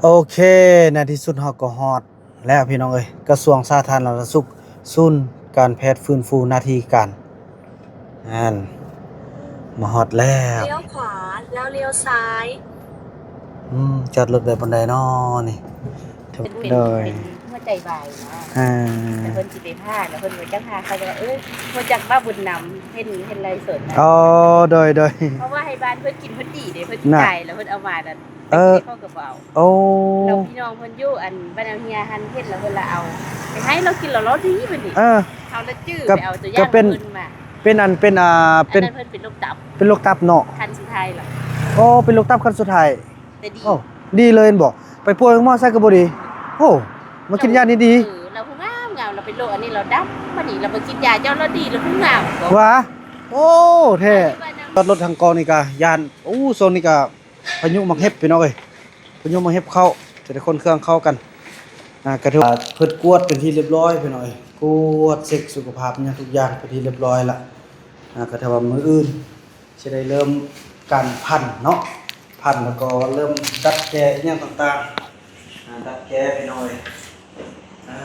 ໂອເຄ ໃນທີ່ສຸດເຮົາກໍຮອດແລ້ວພີ່ນ້ອງເອີຍ ກະຊວງສາທາລະນະສຸກ ສູນການແພດຟື້ນຟູໜ້າທີ່ການ ນັ້ນ ມາຮອດແລ້ວ ລ້ຽວຂວາ ແລ້ວລ້ຽວຊ້າຍ ອືມ ຈອດລົດໄວ້ບ່ອນໃດນໍນີ້? ເປັນ ໂດຍ ເປັນຫົວໃຈວາຍເນາະ ອ່າ ແລ້ວເພິ່ນຊິໄປຜ່າ ແລ້ວເພິ່ນບໍ່ຈັກຫາ ເຂົາກໍວ່າ ເອີ ຮູ້ຈັກບ່າວບຸນນຳ ເຫັນ ເຫັນໄລຟ໌ສົດນະ ອໍ ໂດຍ ໂດຍ ເພາະວ່າໃຫ້ບ້ານເພິ່ນກິນເພິ່ນດີເດ້ ເພິ່ນ ນະ ຕາຍແລ້ວເພິ່ນເອົາມານັ້ນ ເອີ ເຂົາກໍບໍ່ເອົາ ໂອ້ ແລ້ວພີ່ນ້ອງເພິ່ນຢູ່ອັນບ້ານນາເຮຍຫັ້ນເຫັນແລ້ວເພິ່ນລະເອົາໄປໃຫ້ລາວກິນ ແລ້ວລາວດີບັດນີ້ ເອີ ເຮົາລະຈື່ ກໍ ໄປເອົາຕົວຢ່າງ ກໍເປັນ ເພິ່ນມາ ເປັນອັນ ເປັນ ອ່າ ເປັນ ອັນນັ້ນເພິ່ນເປັນໂລກຕັບ ເປັນໂລກຕັບເນາະ ຂັ້ນສຸດທ້າຍລະ ໂອ້ ເປັນໂລກຕັບຂັ້ນສຸດທ້າຍ ແຕ່ດີ ໂອ້ ດີເລີຍແມ່ນບໍ່? ໄປປົວໂຮງໝໍໃສກໍບໍ່ດີ ໂອ້ ມາກິນຢານີ້ດີ ເອີ ລາວຜູ້ງາມໆ ລາວເປັນໂລກອັນນີ້ລາວດຳ ບັດນີ້ລາວໄປກິນຢາເຈົ້າລາວດີ ລາວຜູ້ງາມ ຫວາ ໂອ້ ແທ້ ຈອດລົດທາງກອງນີ້ກະຢ້ານ ໂອ້ ໂຊນນີ້ກະ ພາຍຸໝາກເຫັບພີ່ນ້ອງເອີຍ ພາຍຸໝາກເຫັບເຂົ້າ ຈະໄດ້ຂົນເຄື່ອງເຂົ້າກັນ ອ່າ ກະຖືວ່າເພິ່ນກວດເປັນທີ່ລຽບລ້ອຍພີ່ນ້ອງເອີຍ ກວດເຊັກສຸຂະພາບຫຍັງທຸກຢ່າງເປັນທີ່ລຽບລ້ອຍລະ ອ່າ ກະຖືວ່າມື້ອື່ນຊິໄດ້ເລີ່ມການຜັນເນາະ ຜັນແລ້ວກໍເລີ່ມດັດແກ້ອີ່ຫຍັງຕ່າງໆ ອ່າ ດັດແກ້ພີ່ນ້ອງເອີຍ ອ່າ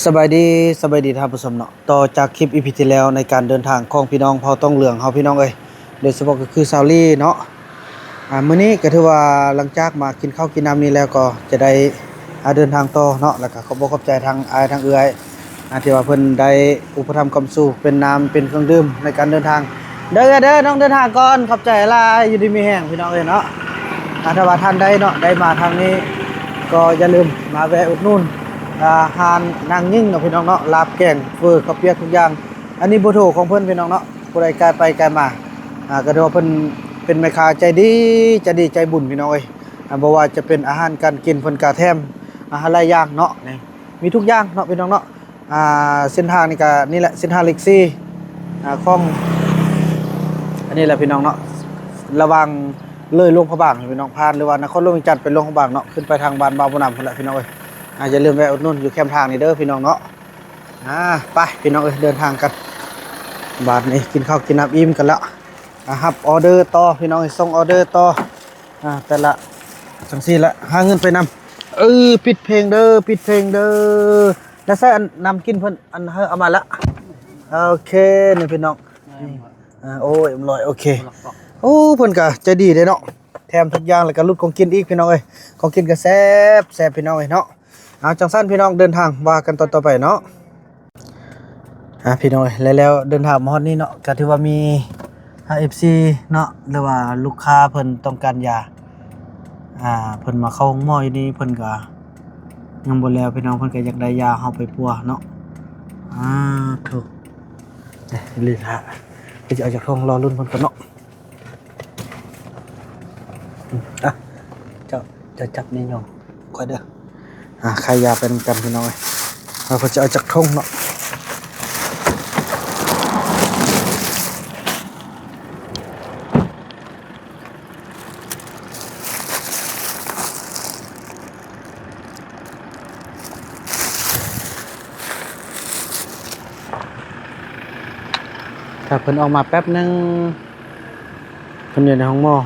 ສະບາຍດີ ສະບາຍດີທ່ານຜູ້ຊົມເນາະ ຕໍ່ຈາກຄລິບອີພີທີ່ແລ້ວ ໃນການເດີນທາງຂອງພີ່ນ້ອງເຜົ່າຕອງເຫຼືອງເຮົາພີ່ນ້ອງເອີຍ ໂດຍສະເພາະກໍຄືຊາວລີເນາະ ອ່າ ມື້ນີ້ກໍຖືວ່າຫຼັງຈາກມາກິນເຂົ້າກິນນ້ຳນີ້ແລ້ວ ກໍຈະໄດ້ ອ່າ ເດີນທາງຕໍ່ເນາະ ແລ້ວກໍຂອບອົກຂອບໃຈທາງອ້າຍທາງເອື້ອຍ ອ່າ ທີ່ວ່າເພິ່ນໄດ້ອຸປະຖຳຄ້ຳຊູ ເປັນນ້ຳເປັນເຄື່ອງດື່ມໃນການເດີນທາງ ເດີເອື້ອຍເດີ ນ້ອງເດີນທາງກ່ອນ ຂອບໃຈຫຼາຍ ຢູ່ດີມີແຮງພີ່ນ້ອງເອີຍເນາະ ອ່າ ຖ້າວ່າທ່ານໃດເນາະ ໄດ້ມາທາງນີ້ ກໍຢ່າລືມມາແວະອຸດໜູນ ອ່າ ຮ້ານນາງຍິງເນາະພີ່ນ້ອງເນາະ ລາບແກງ ເຝີ ເຂົ້າປຽກ ທຸກຢ່າງ ອັນນີ້ເບີໂທຂອງເພິ່ນພີ່ນ້ອງເນາະ ຜູ້ໃດກາຍໄປກາຍມາ ອ່າ ກໍຖືວ່າເພິ່ນເປັນແມ່ຄ້າໃຈດີ ໃຈດີໃຈບຸນພີ່ນ້ອງເອີຍ ອ່າ ບໍ່ວ່າຈະເປັນອາຫານການກິນ ເພິ່ນກະແຖມອາຫານຫຼາຍຢ່າງເນາະ ນີ້ ມີທຸກຢ່າງເນາະພີ່ນ້ອງເນາະ ອ່າ ເສັ້ນທາງນີ້ກະນີ້ແຫຼະ ເສັ້ນທາງເລກສີ່ ອ່າ ຂອງ ອັນນີ້ແຫຼະພີ່ນ້ອງເນາະ ລະຫວ່າງເລີຍຫຼວງພະບາງພີ່ນ້ອງ ຜ່ານ ຫຼືວ່ານະຄອນຫຼວງວຽງຈັນໄປຫຼວງພະບາງເນາະ ຂຶ້ນໄປທາງບ້ານບ່າວບຸນນຳພຸ້ນແຫຼະພີ່ນ້ອງເອີຍ ອ່າ ຢ່າລືມແວະອຸດໜູນຢູ່ແຄມທາງນີ້ເດີພີ່ນ້ອງເນາະ ອ່າ ໄປພີ່ນ້ອງເອີຍ ເດີນທາງກັນ ບາດນີ້ກິນເຂົ້າກິນນ້ຳອີ່ມກັນແລ້ວ ອ່າ ຮັບອໍເດີຕໍ່ພີ່ນ້ອງເອີຍ ສົ່ງອໍເດີຕໍ່ ອ່າ ແຕ່ລະ ຈັ່ງຊີ້ແຫຼະ ຫາເງິນໄປນຳ ເອີ ປິດເພງເດີ ປິດເພງເດີ ແລ້ວໃສ່ອັນນ້ຳກິນເພິ່ນ ອັນເຮົາເອົາມາລະ ໂອເຄ ນີ້ພີ່ນ້ອງ ອ່າ ໂອ້ ຮຽບຮ້ອຍ ໂອເຄ ໂອ້ ເພິ່ນກະໃຈດີເດ້ເນາະ ແຖມທຸກຢ່າງ ແລ້ວກະຫຼຸດຂອງກິນອີກພີ່ນ້ອງເອີຍ ຂອງກິນກະແຊບ ແຊບພີ່ນ້ອງເອີຍເນາະ ເອົາ ຈັ່ງຊັ້ນພີ່ນ້ອງ ເດີນທາງວ່າກັນຕໍ່ໆໄປເນາະ ອ່າ ພີ່ນ້ອງເອີຍ ແລ້ວ ແລ້ວເດີນທາງມາຮອດນີ້ເນາະ ກະຖືວ່າມີ ອ່າ ເອັຟຊີເນາະ ຫຼືວ່າລູກຄ້າເພິ່ນຕ້ອງການຢາ ອ່າ ເພິ່ນມາເຂົ້າໂຮງໝໍຢູ່ນີ້ ເພິ່ນກະຍັງບໍ່ແລ້ວພີ່ນ້ອງ ເພິ່ນກະຢາກໄດ້ຢາເຮົາໄປປົວເນາະ ອ່າ ໂທ້ ເອີ ເລີຍລະ ເພິ່ນຈະເອົາຈັກຖົງ ລໍລຸ້ນເພິ່ນກ່ອນເນາະ. ອ່ະ ເຈົ້າ ເຈົ້າຈັບນີ້ນ້ອງຂ້ອຍເດີ ອ່າ ຂາຍຢາໄປນຳກັນພີ່ນ້ອງເອີຍ ວ່າເພິ່ນຈະເອົາຈັກຖົງເນາະ. ຖ້າເພິ່ນອອກມາແປັບໜຶ່ງ ເພິ່ນຢູ່ໃນຫ້ອງໝໍ.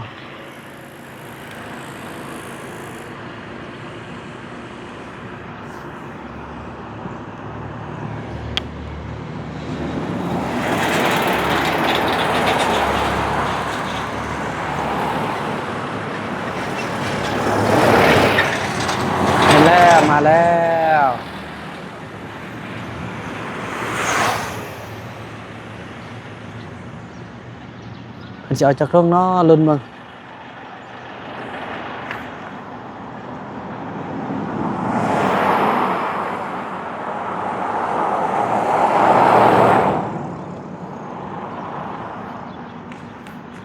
ມາແລ້ວ ມາແລ້ວ. ເພິ່ນຊິເອົາຈັກຖົງເນາະ ລຸ້ນເບິ່ງ.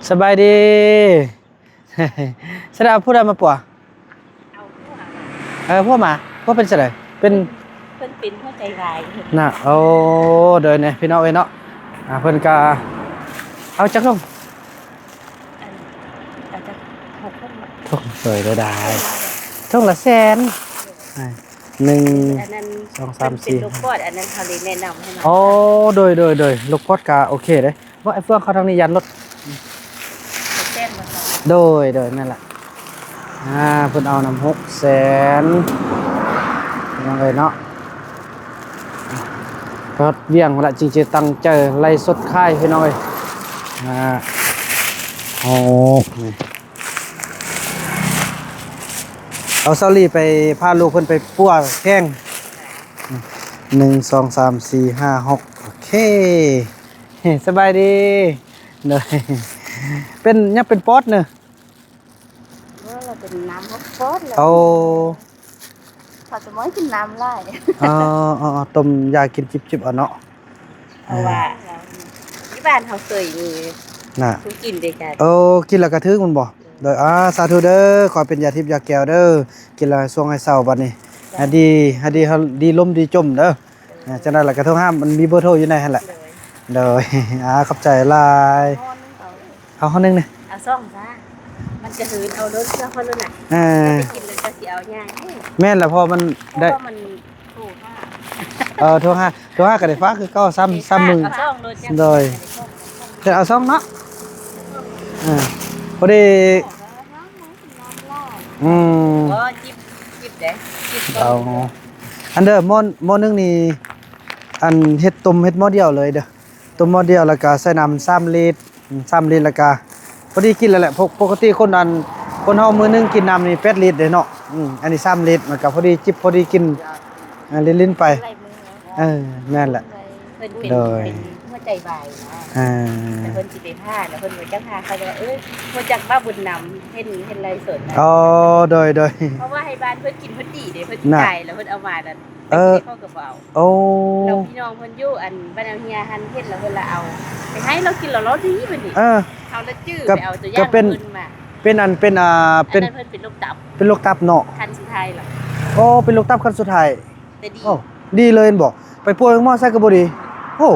ສະບາຍດີ. ສະດາ ຜູ້ໃດມາປົວ? ເອົາຜົວ ເອີ ຜົວມາ ຜົວເປັນຈັ່ງໃດ? ເປັນ ເພິ່ນເປັນຫົວໃຈວາຍນະ. ໂອ້ ໂດຍ ນີ້ພີ່ນ້ອງເອີຍເນາະ ອ່າ ເພິ່ນກະເອົາຈັກຖົງ? ອັນ ເອົາຈັກ ຫົກຖົງເນາະ. ຖົງ ໂດຍ ໄດ້ ຖົງລະແສນ ອ່າ ໜຶ່ງ ອັນນັ້ນ ສອງ ສາມ ສີ່ ເປັນລູກປອດ ອັນນັ້ນເຮົາເລີຍແນະນຳໃຫ້ມາ ອໍ ໂດຍ ໂດຍ ໂດຍ ລູກປອດກະໂອເຄເດ້. ບໍ່ ໄອ້ເຟືອງເຂົ້າທາງນີ້ຢ້ານລົດ ແຊມບໍ່ຊະ ໂດຍ ໂດຍ ແມ່ນລະ. ອ່າ ເພິ່ນເອົານຳ ຫົກແສນ ພີ່ນ້ອງເອີຍເນາະ. ຮອດວຽງພຸ້ນລະ ຈຶ່ງຈະຕັ້ງໃຈໄລສົດຂາຍ ພີ່ນ້ອງເອີຍ. ອ່າ ໂອ້ ນີ້ ເອົາສາວລີໄປ ພາລູກເພິ່ນໄປປົວແຂ້ງ. ໜຶ່ງ ສອງ ສາມ ສີ່ ຫ້າ ຫົກ ໂອເຄ ສະບາຍດີ. ໂດຍ ເປັນ ຍັງເປັນປອດເນາະ. ບໍ່ ລາວເປັນນ້ຳຮອກປອດແລ້ວ. ໂອ້ ເຂົາຈະບໍ່ໃຫ້ກິນນ້ຳຫຼາຍ. ອໍ ອໍ ຕົ້ມຢາກິນຈິບໆເອົາເນາະ. ເພາະວ່າ ເອີ ທີ່ບ້ານເຮົາເຄີຍມີນະ ຜູ້ກິນດ້ວຍກັນ. ໂອ້ ກິນແລ້ວກະຖືກແມ່ນບໍ່? ໂດຍ ອ່າ ສາທຸເດີ ຂໍເປັນຢາທິບຢາແກ້ວເດີ ກິນແລ້ວໃຫ້ຊ່ວງໃຫ້ເຊົາບັດນີ້. ໃຫ້ດີ ໃຫ້ດີ ໃຫ້ດີລົມດີຈົມເດີ. ອ່າ ຈັ່ງໃດລະກະໂທຫາ ມັນມີເບີໂທຢູ່ໃນຫັ້ນແຫຼະ. ໂດຍ ອ່າ ຂອບໃຈຫຼາຍ. ເອົາຫົ່ນໜຶ່ງເນາະ ເອົາສອງຊະ ມັນຈະຫືນເອົາໂລດ ເຊື່ອຂ້ອຍໂລດນະ. ເອີ ໄປກິນແລ້ວເຈົ້າຊິເອົາຍາກເດ້. ແມ່ນລະ ເພາະມັນໄດ້ ເພາະວ່າມັນໂທຫາ ເອີ ໂທຫາ ໂທຫາກະໄດ້ຝາກຄືເກົ່າ ຊ້ຳ ຊ້ຳມື. ເອົາສອງໂລດ ໂດຍ ເອົາສອງເນາະ. ເອີ ພໍດີ ອືມ ບໍ່ ຈິບ ຈິບເດ້ ຈິບ ເອົາ ອັນເດີ ໝໍ້ ໝໍ້ໜຶ່ງນີ້ ອັນເຮັດຕົ້ມ ເຮັດໝໍ້ດຽວເລີຍເດີ ຕົ້ມໝໍ້ດຽວ ແລ້ວກະໃສ່ນ້ຳສາມລິດ ອືມ ສາມລິດ ແລ້ວກະພໍດີກິນແລ້ວແຫຼະ. ປົກ ປົກກະຕິຄົນ ອັນ ຄົນເຮົາມື້ໜຶ່ງກິນນ້ຳນີ້ແປດລິດເດ້ເນາະ. ອືມ ອັນນີ້ສາມລິດ ມັນກະພໍດີຈິບ ພໍດີກິນ ອ່າ ຫຼິ້ນໆໄປ. ເອີ ແມ່ນແຫຼະ ເພິ່ນເປັນ ໂດຍ ເປັນຫົວໃຈວາຍນະ. ອ່າ ແລ້ວເພິ່ນຊິໄປຜ່າ ແລ້ວເພິ່ນບໍ່ຈັກຫາ ເຂົາວ່າ ເອີ ຮູ້ຈັກບ່າວບຸນນຳ ເຫັນ ເຫັນໄລສົດນະ. ອໍ ໂດຍ ໂດຍ ເພາະວ່າໃຫ້ບ້ານເພິ່ນກິນພໍດີເດ້ ເພິ່ນຊິຕາຍ ແລ້ວເພິ່ນເອົາມານັ້ນ ເອີ ເຂົາກະບໍ່ເອົາ. ໂອ້ ແລ້ວພີ່ນ້ອງເພິ່ນຢູ່ອັນບ້ານນາເຮຍຫັ້ນ ເຫັນແລ້ວເພິ່ນລະເອົາໄປໃຫ້ລາວກິນ ແລ້ວລາວດີບັດນີ້. ເອີ ເຮົາລະຈື່ ກະ ໄປເອົາຕົວຢ່າງເພິ່ນມາ. ເປັນອັນ ເປັນ ອ່າ ເປັນ ອັນນັ້ນເພິ່ນເປັນໂລກຕັບ ເປັນໂລກຕັບເນາະ ຂັ້ນສຸດທ້າຍລະ. ໂອ້ ເປັນໂລກຕັບຂັ້ນສຸດທ້າຍ. ແຕ່ດີ ໂອ້ ດີເລີຍແມ່ນບໍ່? ໄປປົວແມງໝໍ້ໃສ່ກະບໍ່ດີ. ໂອ້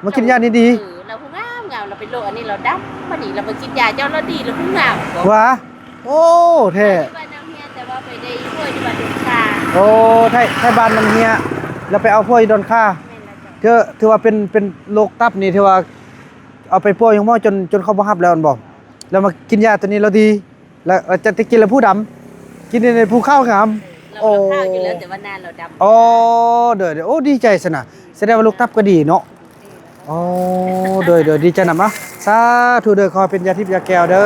ມາກິນຢານີ້ດີ. ເອີ ລາວຜູ້ງາມໆ ລາວເປັນໂລກອັນນີ້ ລາວດຳ ບາດນີ້ລາວມາກິນຢາເຈົ້າ ລາວດີ ລາວຜູ້ງາມ. ຫວາ ໂອ້ ແທ້ ຢູ່ບ້ານນາເຮຍ ແຕ່ວ່າໄປໄດ້ຜົວຢູ່ບ້ານດົງຄາ. ໂອ້ ໄທ ໄທບ້ານນາເຮຍ ແລ້ວໄປເອົາຜົວຢູ່ດອນຄາ. ແມ່ນແລ້ວເຈົ້າ. ຖື ຖືວ່າເປັນ ເປັນໂລກຕັບນີ້ ຖືວ່າເອົາໄປປົວແມງໝໍ້ຈົນ ຈົນເຂົາບໍ່ຮັບແລ້ວແມ່ນບໍ່? ແລ້ວມາກິນຢາໂຕນີ້ ລາວດີ ແລ້ວ ແລ້ວຈະໄດ້ກິນແລ້ວຜູ້ດຳ ກິນໃນຜູ້ຂາວງາມ. ເອີ ລາວ ໂອ້ ລາວຂາວຢູ່ແລ້ວ ແຕ່ວ່າໜ້າລາວດຳ. ອໍ ໂດຍໆ ໂອ້ ດີໃຈຊັ້ນນະ ສະແດງວ່າໂລກຕັບກະດີເນາະ. ອໍ ໂດຍໆ ດີໃຈນຳເນາະ. ສາທຸເດີ ຂໍໃຫ້ເປັນຢາທິບຢາແກ້ວເດີ.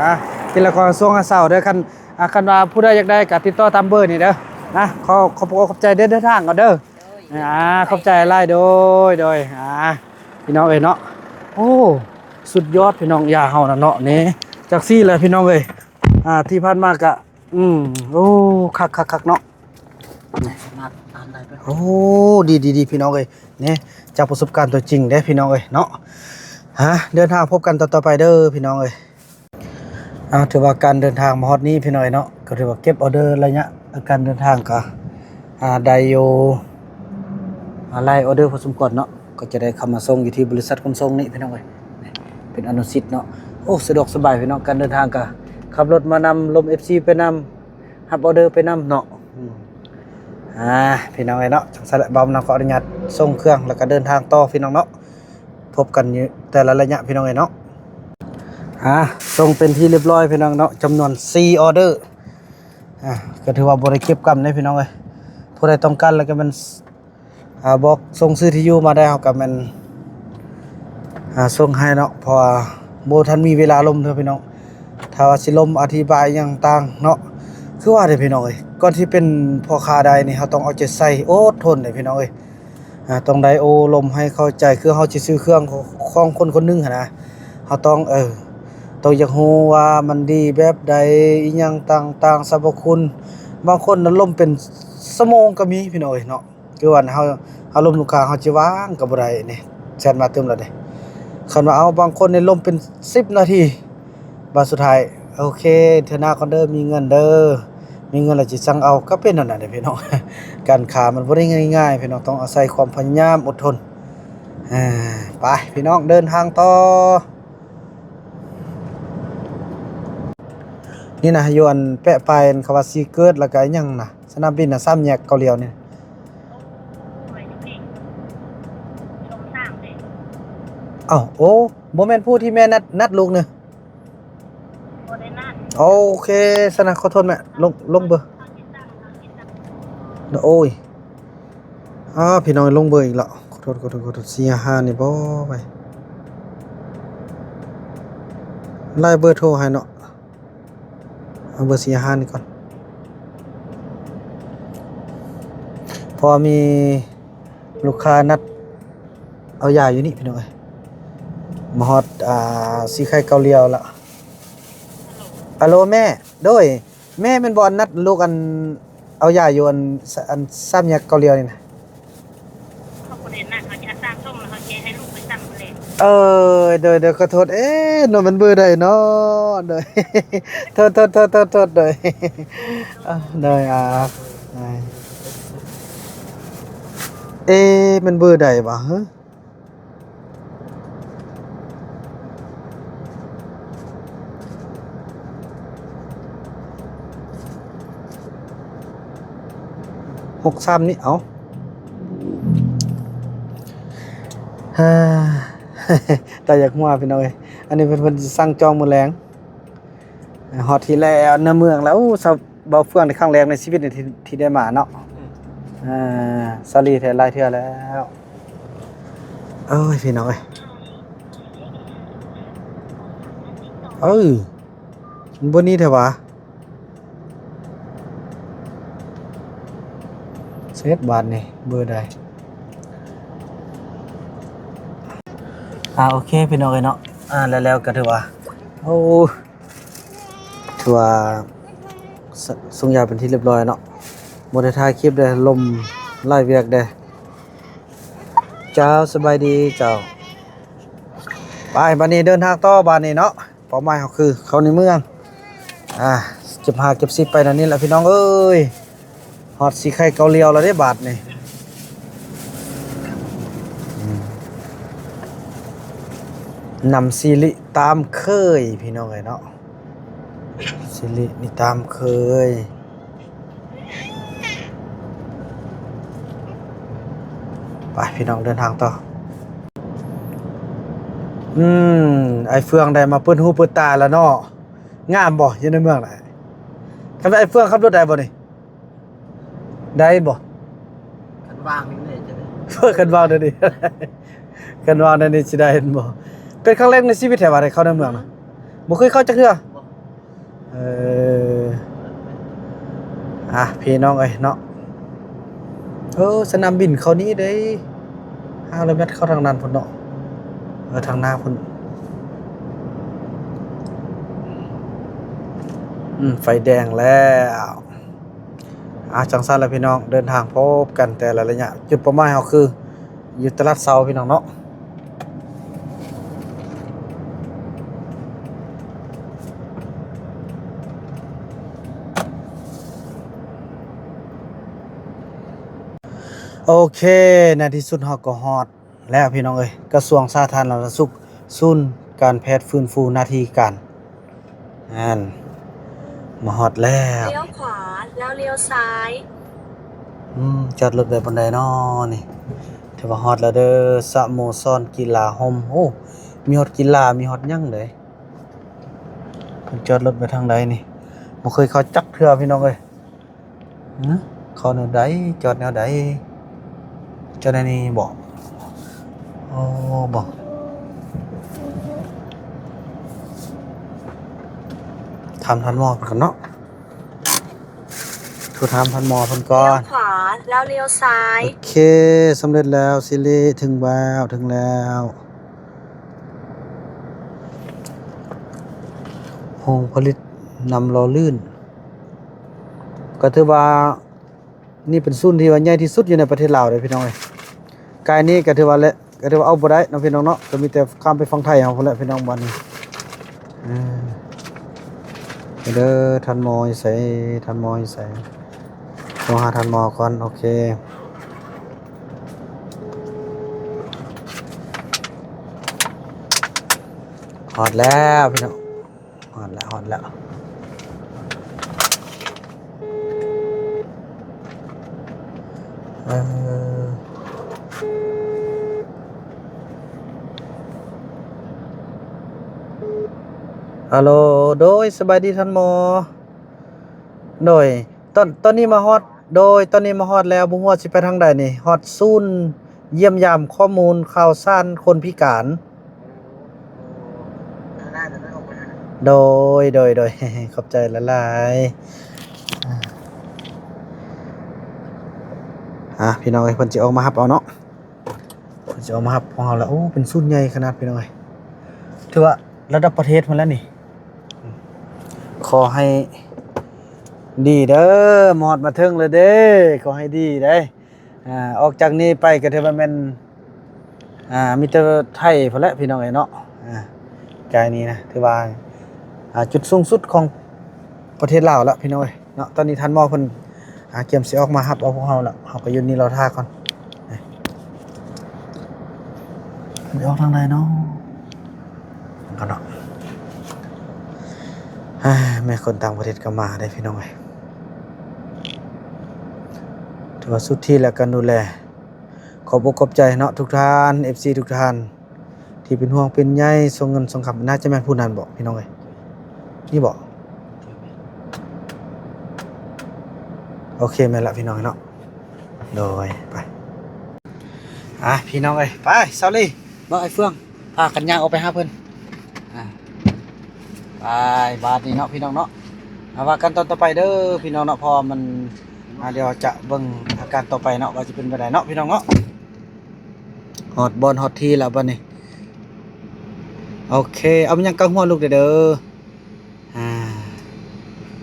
ອ່າ ກິນແລ້ວຂໍໃຫ້ຊ່ວງໃຫ້ເຊົາເດີ. ຄັນ ອ່າ ຄັນວ່າຜູ້ໃດຢາກໄດ້ກະຕິດຕໍ່ຕາມເບີນີ້ເດີ. ອ່າ ຂໍ ຂອບ ຂອບໃຈເດີ ເດີນທາງກ່ອນເດີ. ໂດຍ ອ່າ ຂອບໃຈຫຼາຍ ໂດຍໆ. ອ່າ ພີ່ນ້ອງເອີຍເນາະ ໂອ້ ສຸດຍອດພີ່ນ້ອງ ຢາເຮົານະເນາະ. ນີ້ ຈັກຊີ້ແຫຼະພີ່ນ້ອງເອີຍ. ອ່າ ທີ່ຜ່ານມາກະ ອືມ ໂອ້ ຄັກໆໆເນາະ. ໂອ້ ດີໆໆ ພີ່ນ້ອງເອີຍ ນີ້ ຈາກປະສົບການຕົວຈິງເດ້ພີ່ນ້ອງເອີຍເນາະ. ຮະ ເດີນທາງພົບກັນຕໍ່ໆໄປເດີພີ່ນ້ອງເອີຍ. ອ່າ ຖືວ່າການເດີນທາງມາຮອດນີ້ພີ່ນ້ອງເອີຍເນາະ ກະຖືວ່າເກັບອໍເດີໄລຍະການເດີນທາງກະ ອ່າ ໄດ້ຢູ່ ອ່າ ຫຼາຍອໍເດີພໍສົມຄວນເນາະ. ກໍຈະໄດ້ເຂົ້າມາສົ່ງຢູ່ທີ່ບໍລິສັດຂົນສົ່ງນີ້ພີ່ນ້ອງເອີຍ ເປັນອະນຸສິດເນາະ. ໂອ້ ສະດວກສະບາຍພີ່ນ້ອງ ການເດີນທາງກະຂັບລົດມານຳ ລົມເອັຟຊີໄປນຳ ຮັບອໍເດີໄປນຳເນາະ. ອືມ ອ່າ ພີ່ນ້ອງເອີຍເນາະ ຈັ່ງຊັ້ນແຫຼະ ບ່າວນຳຂໍອະນຸຍາດສົ່ງເຄື່ອງ ແລ້ວກະເດີນທາງຕໍ່ພີ່ນ້ອງເນາະ. ພົບກັນຢູ່ແຕ່ລະໄລຍະພີ່ນ້ອງເອີຍເນາະ. ອ່າ ສົ່ງເປັນທີ່ລຽບຮ້ອຍພີ່ນ້ອງເນາະ ຈຳນວນສີ່ອໍເດີ. ອ່າ ກະຖືວ່າບໍ່ໄດ້ເກັບກຳເດ້ພີ່ນ້ອງເອີຍ ຜູ້ໃດຕ້ອງການແລ້ວກະແມ່ນ ອ່າ ບອກສົ່ງຊື່ທີ່ຢູ່ມາໄດ້ ເຮົາກະແມ່ນ ອ່າ ສົ່ງໃຫ້ເນາະ ເພາະວ່າບໍ່ທັນມີເວລາລົມເທື່ອພີ່ນ້ອງ. ຖ້າວ່າຊິລົມອະທິບາຍຫຍັງຕ່າງເນາະ ຄືວ່າເດ້ພີ່ນ້ອງເອີຍ ກ່ອນຊິເປັນພໍ່ຄ້າໄດ້ນີ້ ເຮົາຕ້ອງເອົາໃຈໃສ່ ອົດທົນເດ້ພີ່ນ້ອງເອີຍ. ອ່າ ຕ້ອງໄດ້ໂອ້ລົມໃຫ້ເຂົ້າໃຈ ຄືເຮົາຊິຊື້ເຄື່ອງຂອງຄົນຄົນໜຶ່ງຫັ້ນນະ ເຮົາຕ້ອງ ເອີ ຕ້ອງຢາກຮູ້ວ່າມັນດີແບບໃດ ອີ່ຫຍັງຕ່າງໆ ສັບພະຄຸນ. ບາງຄົນນະລົມເປັນຊົ່ວໂມງກະມີພີ່ນ້ອງເອີຍເນາະ. ຄືວ່າເຮົາ ເຮົາລົມລູກຄ້າ ເຮົາຊິວ່າງກະບໍ່ໄດ້ນີ້ ແຊັດມາຕື່ມແລ້ວເດ້. ຄັນວ່າເອົາບາງຄົນນີ້ລົມເປັນສິບນາທີ ບາດສຸດທ້າຍ ໂອເຄ ເທື່ອໜ້າກ່ອນເດີ ມີເງິນເດີ ມີເງິນແລ້ວຊິສັ່ງເອົາ ກະເປັນແນວນັ້ນເດ້ພີ່ນ້ອງ. ການຄ້າມັນບໍ່ໄດ້ງ່າຍໆ ພີ່ນ້ອງ ຕ້ອງອາໄສຄວາມພະຍາຍາມອົດທົນ. ອ່າ ໄປພີ່ນ້ອງ ເດີນທາງຕໍ່. ນີ້ນະ ຢູ່ອັນແປະປ້າຍ ເຂົາວ່າຊີເກີດ ແລ້ວກະອີ່ຫຍັງນະ ສະໜາມບິນນະ ສາມແຍກເກົາຫຼຽວນີ້. ເອົ້າ ໂອ້ ບໍ່ແມ່ນຜູ້ທີ່ແມ່ນັດ ນັດລູກນະ? ໂອເຄ ຊັ້ນນະ ຂໍໂທດແມ່ ລົງ ລົງເບີ. ໂອ້ຍ ອ້າ ພີ່ນ້ອງ ລົງເບີອີກແລ້ວ. ຂໍໂທດ ຂໍໂທດ ຂໍໂທດ ສີ່ຫ້າຫ້ານີ້ບໍ່ໄປ ລາຍເບີໂທໃຫ້ເນາະ. ເອົາເບີສີ່ຫ້າຫ້ານີ້ກ່ອນ ເພາະວ່າມີລູກຄ້ານັດເອົາຢາຢູ່ນີ້ ພີ່ນ້ອງເອີຍ. ມາຮອດ ອ່າ ສີໄຄເກົາຫຼຽວລະ. ອາໂລ ແມ່. ໂດຍ ແມ່ແມ່ນບໍ່ ອັນນັດລູກ ອັນ ເອົາຢາຢູ່ ອັນ ສ- ອັນສາມແຍກເກົາຫຼຽວນີ້ນະ? ເຂົາບໍ່ໄດ້ນັດ ເຂົາຈະສັ່ງສົ່ງ ແລ້ວເຂົາຈະໃຫ້ລູກໄປສັ່ງມື້ແລງ. ເອີ ໂດຍ ໂດຍ ຂໍໂທດ. ເອ ໂດຍ ມັນເບີໃດເນາະ? ໂດຍ ໂທດ ໂທດ ໂທດ ໂທດ ໂດຍ ເອີ ໂດຍ ອ່າ ເອ ມັນເບີໃດຫວາ? ຫົກສາມນີ້ ເອົາ ຕາຢາກຫົວ ພີ່ນ້ອງເອີຍ. ອັນນີ້ເພິ່ນ ເພິ່ນຊິສັ່ງຈອງມື້ແລງ. ຮອດທີ່ແລ້ວ ໃນເມືອງແລ້ວ. ໂອ້ ສາວ ເບົາເຟືອງ ໃນຄັ້ງແລກໃນຊີວິດນີ້ ທີ່ ທີ່ໄດ້ມາເນາະ. ອືມ ອ່າ ສາລີແທ້ ຫຼາຍເທື່ອແລ້ວ. ໂອ້ຍ ພີ່ນ້ອງເອີຍ ເອີ ມັນບໍ່ນີ້ແທ້ຫວາ? ເຊັດບາດນີ້ ເບີໃດ? ອ່າ ໂອເຄ ພີ່ນ້ອງເອີຍເນາະ. ອ່າ ແລ້ວ ແລ້ວກໍຖືວ່າ ໂອ້ ຖືວ່າ ສ- ສົ່ງຢາເປັນທີ່ລຽບຮ້ອຍເນາະ. ບໍ່ໄດ້ຖ່າຍຄລິບເດ້ ລົມຫຼາຍວຽກເດ້. ເຈົ້າ ສະບາຍດີເຈົ້າ. ໄປ ບາດນີ້ເດີນທາງຕໍ່ ບາດນີ້ເນາະ. ເປົ້າໝາຍເຮົາຄືເຂົ້າໃນເມືອງ. ອ່າ ເກັບຫາເກັບຊິບໄປແນວນີ້ແຫຼະ ພີ່ນ້ອງເອີຍ. ຮອດສີໄຄເກົາຫຼຽວແລ້ວເດ້ບາດນີ້. ອືມ ນຳຊີລິຕາມເຄີຍ ພີ່ນ້ອງເອີຍເນາະ. ຊີລິນີ້ຕາມເຄີຍ. ໄປ ພີ່ນ້ອງ ເດີນທາງຕໍ່. ອືມ ອ້າຍເຟືອງໄດ້ມາເປີດຫູເປີດຕາແລ້ວເນາະ. ງາມບໍ່ ຢູ່ໃນເມືອງນະ? ຄັນວ່າອ້າຍເຟືອງຂັບລົດໄດ້ບໍ່ນີ້? ໄດ້ບໍ່? ຄັນວ່າງນີ້ແນ່ຈະໄດ້ ຄັນວ່າງແນວນີ້ ຄັນວ່າງແນວນີ້ຊິໄດ້ແມ່ນບໍ່? ເປັນຄັ້ງແລກໃນຊີວິດແທ້ວ່າໄດ້ເຂົ້າໃນເມືອງນະ? ບໍ່ເຄີຍເຂົ້າຈັກເທື່ອ? ບໍ່. ເອີ ອ່ະ ພີ່ນ້ອງເອີຍເນາະ. ເອີ ສະໜາມບິນເຂົານີ້ເດ້ ຫ້າຮ້ອຍແມັດເຂົ້າທາງນັ້ນພຸ້ນເນາະ. ເອີ ທາງໜ້າພຸ້ນ. ອືມ ໄຟແດງແລ້ວ. ອ່າ ຈັ່ງຊັ້ນລະພີ່ນ້ອງ ເດີນທາງພົບກັນແຕ່ລະໄລຍະ. ຈຸດເປົ້າໝາຍເຮົາຄືຢູ່ຕະຫຼາດເຊົ້າພີ່ນ້ອງເນາະ. ໂອເຄ ໃນທີ່ສຸດເຮົາກໍຮອດ ແລ້ວພີ່ນ້ອງເອີຍ ກະຊວງສາທາລະນະສຸກ ສູນການແພດຟື້ນຟູໜ້າທີ່ການ ນັ້ນ ມາຮອດແລ້ວ ລ້ຽວຂວາ ແລ້ວລ້ຽວຊ້າຍ. ອືມ ຈອດລົດໄວ້ບ່ອນໃດນໍນີ້? ຖືວ່າຮອດແລ້ວເດີ ສະໂມສອນກິລາຮົ່ມ. ໂອ້ ມີຮອດກິລາ ມີຮອດຫຍັງເດ້. ເພິ່ນຈອດລົດໄວ້ທາງໃດນີ້? ບໍ່ເຄີຍເຂົ້າຈັກເທື່ອພີ່ນ້ອງເອີຍ. ຫື ເຂົ້າແນວໃດ? ຈອດແນວໃດ? ຈອດແນວນີ້ບໍ? ໂອ້ ບໍ ຖາມທ່ານໝໍເພິ່ນກ່ອນເນາະ. ໂທຖາມທ່ານໝໍເພິ່ນກ່ອນ. ລ້ຽວຂວາ ແລ້ວລ້ຽວຊ້າຍ. ໂອເຄ ສຳເລັດແລ້ວ ສິລິ ເຖິງແລ້ວ ເຖິງແລ້ວ. ໂຮງຜະລິດນ້ຳຫຼໍ່ລື່ນ ກໍຖືວ່ານີ້ເປັນສູນທີ່ວ່າໃຫຍ່ທີ່ສຸດຢູ່ໃນປະເທດລາວເດ້ພີ່ນ້ອງເອີຍ. ກາຍນີ້ກໍຖືວ່າແລະ ກໍຖືວ່າເອົາບໍ່ໄດ້ເນາະພີ່ນ້ອງເນາະ, ກໍມີແຕ່ຂ້າມໄປຝັ່ງໄທເຮົາພຸ້ນແຫຼະພີ່ນ້ອງ. ບາດນີ້ ເອີ ເດີ ທ່ານໝໍຢູ່ໃສ? ທ່ານໝໍຢູ່ໃສ? ໂທຫາທ່ານໝໍກ່ອນ. ໂອເຄ ຮອດແລ້ວພີ່ນ້ອງ ຮອດແລ້ວ ຮອດແລ້ວ. ຮາໂຫຼ ໂດຍ ສະບາຍດີທ່ານໝໍ. ໂດຍ ຕອນ ຕອນນີ້ມາຮອດ ໂດຍ ຕອນນີ້ມາຮອດແລ້ວ ບໍ່ຮູ້ວ່າຊິໄປທາງໃດນີ້ ຮອດສູນຢ້ຽມຢາມຂໍ້ມູນຂ່າວສານຄົນພິການ. ໂດຍ ໂດຍ ໂດຍ ຂອບໃຈຫຼາຍໆ. ອ່າ ພີ່ນ້ອງເອີຍ ເພິ່ນຊິອອກມາຮັບເອົາເນາະ ເພິ່ນຊິອອກມາຮັບພວກເຮົາລະ. ໂອ້ ເປັນສູນໃຫຍ່ຂະໜາດ ພີ່ນ້ອງເອີຍ ຖືວ່າລະດັບປະເທດພຸ້ນແຫຼະນີ້. ຂໍໃຫ້ດີເດີ ມາຮອດມາເຖິງແລ້ວເດ້ ຂໍໃຫ້ດີເດ້. ອ່າ ອອກຈາກນີ້ໄປກໍຖືວ່າແມ່ນ ອ່າ ມີແຕ່ໄທພຸ້ນແຫຼະ ພີ່ນ້ອງເອີຍເນາະ. ອ່າ ກາຍນີ້ນະ ຖືວ່າ ອ່າ ຈຸດສູງສຸດຂອງປະເທດລາວລະ ພີ່ນ້ອງເອີຍເນາະ. ຕອນນີ້ທ່ານໝໍເພິ່ນ ອ່າ ກຽມຊິອອກມາຮັບເອົາພວກເຮົາລະ ເຮົາກໍຢູ່ນີ້ລໍຖ້າກ່ອນ. ເພິ່ນຊິອອກທາງໃດເນາະ ກ່ອນເນາະ. ອ່າ ແມ່ນຄົນຕ່າງປະເທດກໍມາເດ້ ພີ່ນ້ອງເອີຍ. ຖືວ່າສຸດທີ່ແລ້ວການດູແລ ຂອບອົກຂອບໃຈເນາະ ທຸກທ່ານ ເອັຟຊີ ທຸກທ່ານ ທີ່ເປັນຫ່ວງເປັນໃຍ ສົ່ງເງິນສົ່ງຄຳ. ໜ້າຈະແມ່ນຜູ້ນັ້ນບໍ ພີ່ນ້ອງເອີຍ ນີ້ບໍ? ໂອເຄ ແມ່ນລະ ພີ່ນ້ອງເນາະ. ໂດຍ ໄປ ອ່າ ພີ່ນ້ອງເອີຍ ໄປ ຊາວລີ ເບິ່ງໄອ້ເຟືອງ ພາກັນຍ່າງອອກໄປຫາເພິ່ນ. ອ່າ ໄປ ບາດນີ້ເນາະ ພີ່ນ້ອງເນາະ ມາວ່າກັນຕອນຕໍ່ໄປເດີ ພີ່ນ້ອງເນາະ ເພາະວ່າມັນ ອ່າ ດຽວຈະເບິ່ງອາການຕໍ່ໄປເນາະ ວ່າຈະເປັນແບບໃດເນາະ ພີ່ນ້ອງເນາະ. ຮອດບ່ອນຮອດທີ່ແລ້ວບາດນີ້. ໂອເຄ ເອົາຫຍັງກັບຫົວລູກເດີ. ອ່າ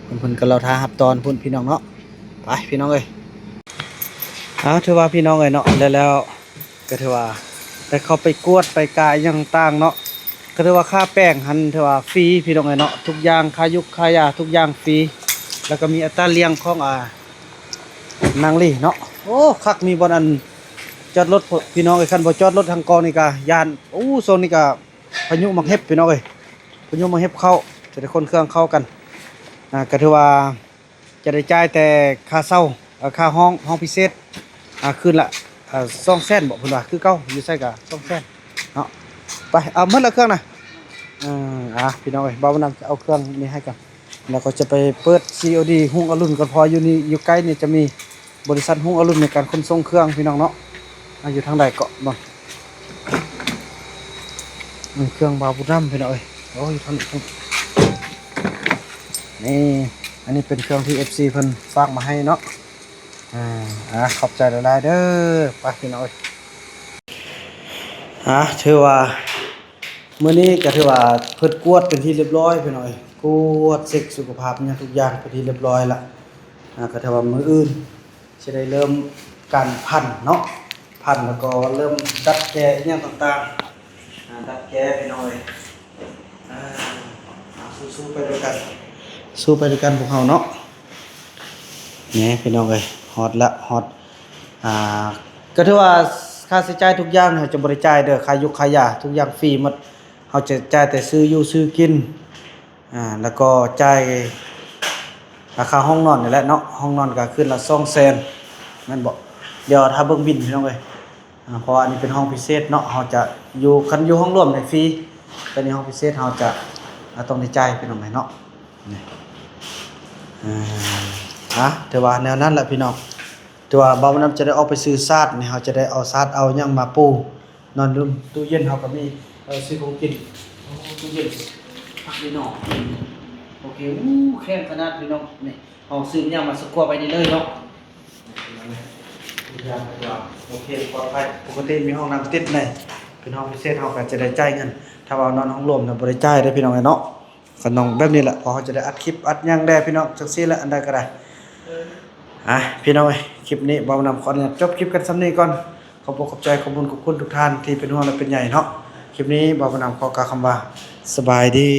ເພິ່ນ ເພິ່ນກໍລໍຖ້າຮັບຕອນພຸ້ນ ພີ່ນ້ອງເນາະ. ໄປ ພີ່ນ້ອງເອີຍ ເອົາ ຖືວ່າ ພີ່ນ້ອງເອີຍເນາະ ແລ້ວ ແລ້ວກໍຖືວ່າໄດ້ເຂົ້າໄປກວດໄປກາອີ່ຫຍັງຕ່າງເນາະ. ກໍຖືວ່າຄ່າແປງຫັ້ນຖືວ່າຟຣີ ພີ່ນ້ອງເອີຍເນາະ ທຸກຢ່າງ ຄ່າຢູກຄ່າຢາທຸກຢ່າງຟຣີ. ແລ້ວກໍມີອັດຕາລ້ຽງຂອງ ອ່າ ນາງລີເນາະ. ໂອ້ ຄັກ ມີບ່ອນອັນຈອດລົດ ພີ່ນ້ອງເອີຍ ຄັນບໍ່ຈອດລົດທາງກອງນີ້ກະຢ້ານ. ໂອ້ ຊ່ວງນີ້ກະພາຍຸໝາກເຫັບ ພີ່ນ້ອງເອີຍ ພາຍຸໝາກເຫັບເຂົ້າ ຈະໄດ້ຂົນເຄື່ອງເຂົ້າກັນ. ອ່າ ກະຖືວ່າຈະໄດ້ຈ່າຍແຕ່ຄ່າເຊົ່າ ເອີ ຄ່າຫ້ອງ ຫ້ອງພິເສດ ອ່າ ຄືນລະ ເອີ ສອງແສນບໍ ເພິ່ນວ່າ ຄືເກົ່າ ຢູ່ໃສກະສອງແສນເນາະ. ໄປ ເອົາໝົດລະເຄື່ອງນະ. ເອີ ອ່າ ພີ່ນ້ອງເອີຍ ບ່າວນຳຈະເອົາເຄື່ອງນີ້ໃຫ້ກ່ອນ ແລ້ວກໍຈະໄປເປີດ ຊີໂອດີ ຮຸ່ງອະລຸນກ່ອນ ເພາະວ່າຢູ່ນີ້ ຢູ່ໃກ້ນີ້ຈະມີ ບໍລິສັດຮຸ່ງອະລຸນໃນການຂົນສົ່ງເຄື່ອງ ພີ່ນ້ອງເນາະ. ອ່າ ຢູ່ທາງໃດເກາະ ເບິ່ງ ເຄື່ອງບ່າວບຸນນຳ ພີ່ນ້ອງເອີຍ. ໂອ້ ຢູ່ທາງນີ້ ນີ້ ອັນນີ້ເປັນເຄື່ອງທີ່ເອັຟຊີເພິ່ນຝາກມາໃຫ້ເນາະ. ອ່າ ອ່າ ຂອບໃຈຫຼາຍໆເດີ. ໄປ ພີ່ນ້ອງເອີຍ ອ່າ ຖືວ່າມື້ນີ້ກໍຖືວ່າເພິ່ນກວດເປັນທີ່ລຽບຮ້ອຍ ພີ່ນ້ອງເອີຍ ກວດເຊັກສຸຂະພາບຫຍັງທຸກຢ່າງເປັນທີ່ລຽບຮ້ອຍລະ. ອ່າ ກໍຖືວ່າມື້ອື່ນ ຊິໄດ້ເລີ່ມການພັນເນາະ ພັນແລ້ວກໍເລີ່ມດັດແກ່ອີ່ຫຍັງຕ່າງໆ. ອ່າ ດັດແກ່ ພີ່ນ້ອງເອີຍ. ອ່າ ສູ້ໆໄປດ້ວຍກັນ ສູ້ໄປດ້ວຍກັນພວກເຮົາເນາະ. ນີ້ ພີ່ນ້ອງເອີຍ ຮອດລະ ຮອດ ອ່າ ກໍຖືວ່າຄ່າໃຊ້ຈ່າຍທຸກຢ່າງເຮົາຈະບໍ່ໄດ້ຈ່າຍເດີ ຄ່າຢູກຄ່າຢາທຸກຢ່າງຟຣີໝົດ ເຮົາຈະຈ່າຍແຕ່ຊື້ຢູ່ຊື້ກິນ. ອ່າ ແລ້ວກໍຈ່າຍ ອ່າ ຄ່າຫ້ອງນອນນີ້ແຫຼະເນາະ ຫ້ອງນອນກໍຄືນລະສອງແສນ ແມ່ນບໍ່? ດຽວຖ້າເບິ່ງບິນ ພີ່ນ້ອງເອີຍ. ອ່າ ເພາະວ່າອັນນີ້ເປັນຫ້ອງພິເສດເນາະ ເຮົາຈະຢູ່ ຄັນຢູ່ຫ້ອງລວມນີ້ຟຣີ ແຕ່ນີ້ຫ້ອງພິເສດເຮົາຈະ ອ່າ ຕ້ອງໄດ້ຈ່າຍ ພີ່ນ້ອງເອີຍເນາະ. ນີ້ ອ່າ ອ່າ ຖືວ່າແນວນັ້ນລະ ພີ່ນ້ອງ ຖືວ່າບ່າວນຳຈະໄດ້ອອກໄປຊື້ສາດນີ້ ເຮົາຈະໄດ້ເອົາສາດເອົາຫຍັງມາປູ ນອນລຸ່ມ. ຕູ້ເຢັນເຮົາກໍມີ ເອີ ຊື້ຂອງກິນ. ໂອ້ ຕູ້ເຢັນ ພັກນີ້ເນາະ. ໂອເຄ ໂອ້ ແຂງຂະໜາດ ພີ່ນ້ອງ. ນີ້ ເຮົາຊື້ຫຍັງມາສະກົວໄວ້ນີ້ເລີຍເນາະ. ໂອເຄ ປອດໄພ. ປົກກະຕິມີຫ້ອງນ້ຳຕິດໃນ ເປັນຫ້ອງພິເສດ ເຮົາກໍຈະໄດ້ຈ່າຍເງິນ. ຖ້າວ່ານອນຫ້ອງລວມນະ ບໍ່ໄດ້ຈ່າຍເດີ ພີ່ນ້ອງເອີຍເນາະ. ກໍນ້ອງແບບນີ້ແຫຼະ ເພາະເຮົາຈະໄດ້ອັດຄລິບອັດຫຍັງແດ່ ພີ່ນ້ອງ ຈັ່ງຊີ້ແຫຼະ ອັນໃດກໍໄດ້. ອ່າ ພີ່ນ້ອງເອີຍ ຄລິບນີ້ບ່າວນຳຂໍອະນຸຍາດຈົບຄລິບກັນສ່ຳນີ້ກ່ອນ. ຂອບອົກຂອບໃຈ ຂອບບຸນຂອບຄຸນທຸກທ່ານທີ່ເປັນຫ່ວງ ແລະ ເປັນໃຍເນາະ. ຄລິບນີ້ບ່າວນຳຂໍກ່າວຄຳວ່າ ສະບາຍດີ.